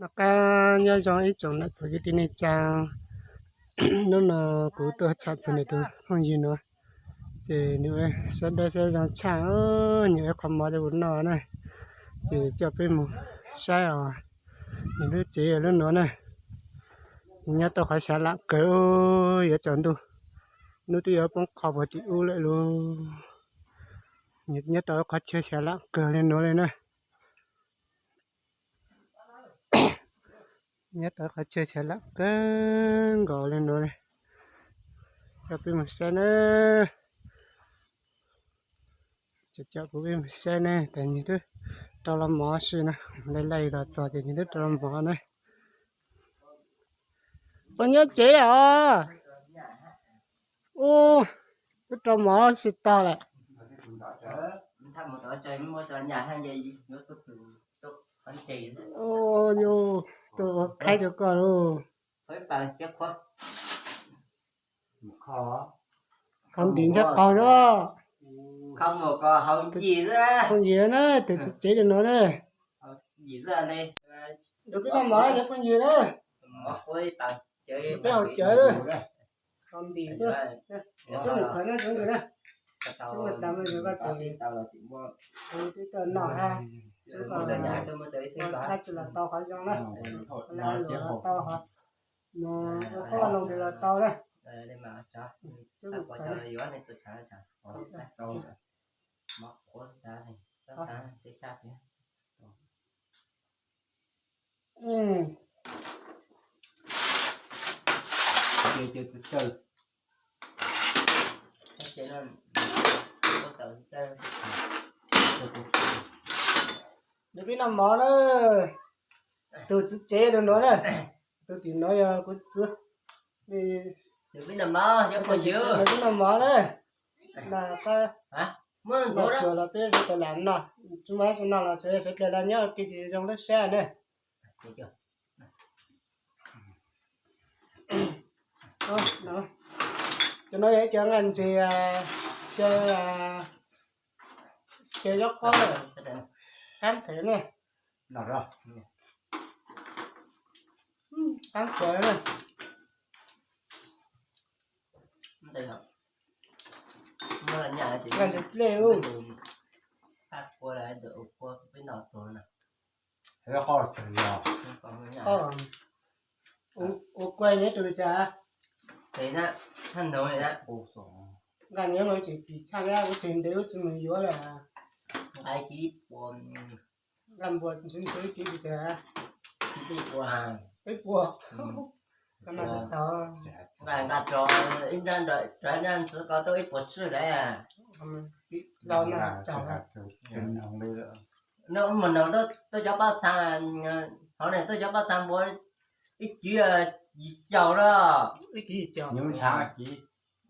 Noj qab nyob zoo ib tsoom niam txiv kwv tij neej tsa, hnub no kuv tuaj tsham txog nws tus phooj ywg no, ces nws sab dawb sab zoo tshaj, nws ua qhov mov rau kuv noj na, ces coj peb mus saib os. Nws lub tsev yog lub nuav na, nws nyob tau qhov xyav lam kawg, yuav tsaus ntuj, hnub twb yuav poob qho puag tim ub lawm lauj. Nws nyob tau qhov chaw xyav lam kawg li nuav li na. Nyob tau qhov chaw xyav lam kawg nkaus li nuav li. Coj peb mus saib na. Coj kuv peb mus saib na, tas nws twb rau los mov si na, laij laij los txog ces nws twb rau los mov na. Puas nyob tsev os? Ub, twb rau mov si tog lawm. Yus, tus ua qhaib rau koj lauj. Qhov ntim ntshe qaug na. Phooj ywg na, tus txiv tsev rau nuav na. Yog peb noj mov yog phooj ywg na. Peb haus cawv na. Qhov ntim xwb. Tub mus khaws na, tub mus na. Tub mus tas mus yug koj tsev. Kuv twb tuaj noj hab, tub koj txhab tsis los tau qhov zoo na. Los tau qhov, mus ua qhob ua loo los tau na. Tub mus khaws na. Nws peb noj mov na, tus txiv tsev rau nuav na, tus tim nuav yog kuv txiv. Nws peb noj mov na, na qab cuag los peb sawv daws lam noj, tsis muaj dab tsi noj los sawv daws los nyob ua ke ces zoo lub sab na. Cov no yog ib cov nqaij ntses, xyaw, xyaw zaub qaub, qab phem na. Qab phem na. Nqaij ntses dlej ub. Ua kua nyob rau li cas? Nqaij nyob no ces kim tshaj na, ua tseeg ntev ua tsis mus yuav lawm. Nqaij npuas ntsev ntsev kim li cas? Peb puas. Nqaij nqa rov ib nrab, rov ib nrab ntxiv ko tau ib puas tsib lawm. Laus na, laus. Nws mus nug tuaj cov paj txha, hauv ne tuaj cov paj txha npua ib kiv yim caum na. Ib kiv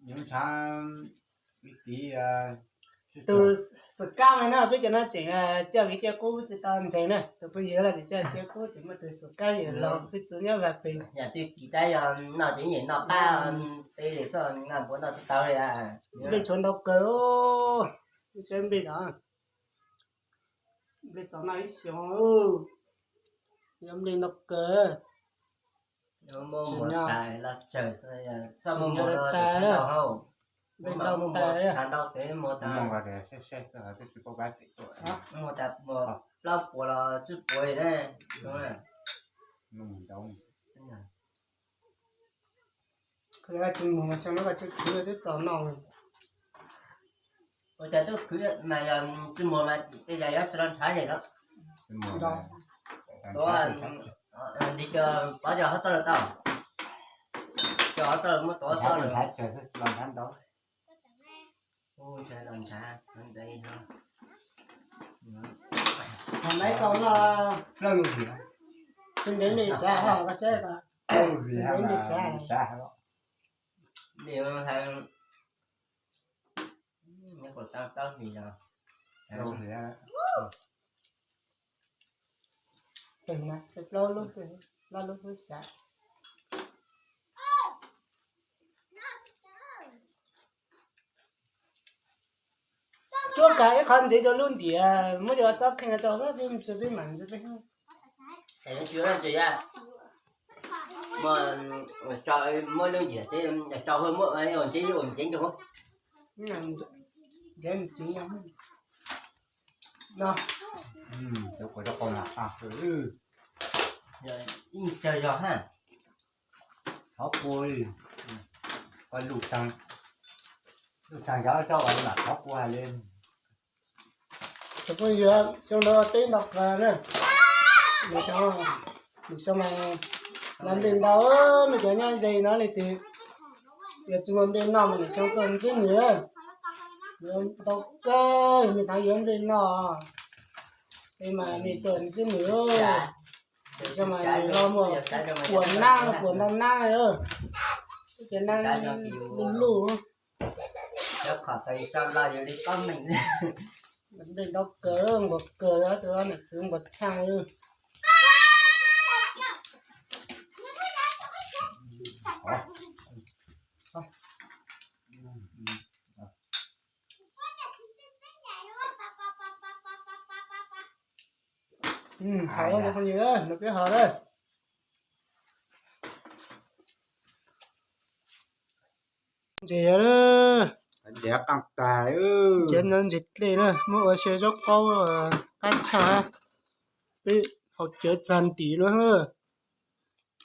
yim caum. Tus xwm kab no na, peb cov no tseem coj kev caj kub tsis tau ntseeg na, tus phooj ywg los tseem coj kev caj kub tseem muaj tus xwm kab yawm laus peb txwv nyob Vaj Pes. Yam twg kis tab yog noj ces yeej noj qab, peb li txoj nqaij npuas noj tsis tau li. Nplej tshuav ntau kawg, saib nplej no. Nplej txaus noj ib xyoos, yog nplej ntau kawg. Tsis nyob, tsis nyob tas, nplej ntau tas. Plaub puas los tsib puas li ne. Khwv tsis mus mas xyoo no koj tsis khwv twb txaus noj. Ua cas twb khwv mas yog tsis mus mas tej zaum yuav tsis los nrhav ne los. Tuav li cov pov cov hov toj lawm tau. Cov hov toj lawm muab tuav toj lawm. Thaum nais tau no, tsis ntev me xav ho koj saib, tsis ntev me xav. Plaub lub, plaub lub xav. Tsuab kav ib qho ntsev rau lub ntiam, muab cov txob kheej rau peb ntsis peb mam ntsis peb. Muaj lub ntsiab ces tau muaj ntsiab ua ceev rau. Ib tsawg zog ha, thov kua, koj lub taag, lub taag yog rau mam thov kua hais li. Cov phooj ywg, xyoo no teb nto kawg na, nws xyoo mas noj nplej ntau, mej cov nyob ze no leej twg yuav tsis muaj nplej noj mas nws xyoo tuaj ntsib nws, nws ntau kawg, yog mej xav yuav nplej noj es mas mej tuaj ntsib nws, nws xyoo mas nws los muaj puas nab, puas ntau nab, cov nab luj luj. Nplej ntau kawg, nquag kawg, tus nws txwv nquag tshaj. Haus lawm cov phooj ywg, nrog peb haus lawm. Ntses, ntses qab tag, ntses no ntses dlej na, muab ua xyaw zaub qaub qab tshaj. Peb haus cawv txag ntim no,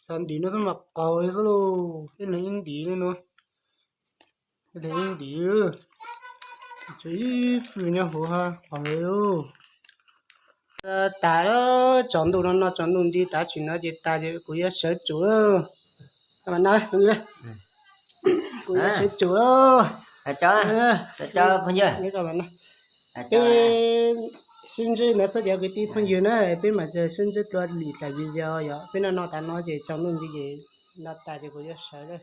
txag ntim no xwb mas qaug li xwb lauj, ib leeg ib ntim li no. Ib leeg ib ntim, tshuav ib fwj nyob hauv hab qaug li lauj. Tas, tsaus ntuj no no tsaus ntuj nti, tav tsim no ces tas ces kuv yuav sawv tsum lawm. Kuv yuav sawv tsum lawm. Peb sib ntsib no txhob cov kwv tij phooj ywg na, peb mam sib ntsib dua lwm daim video yom. Peb noj no tas no ces tsaus ntuj nti ces no tas ces kuv yuav sawv lawm.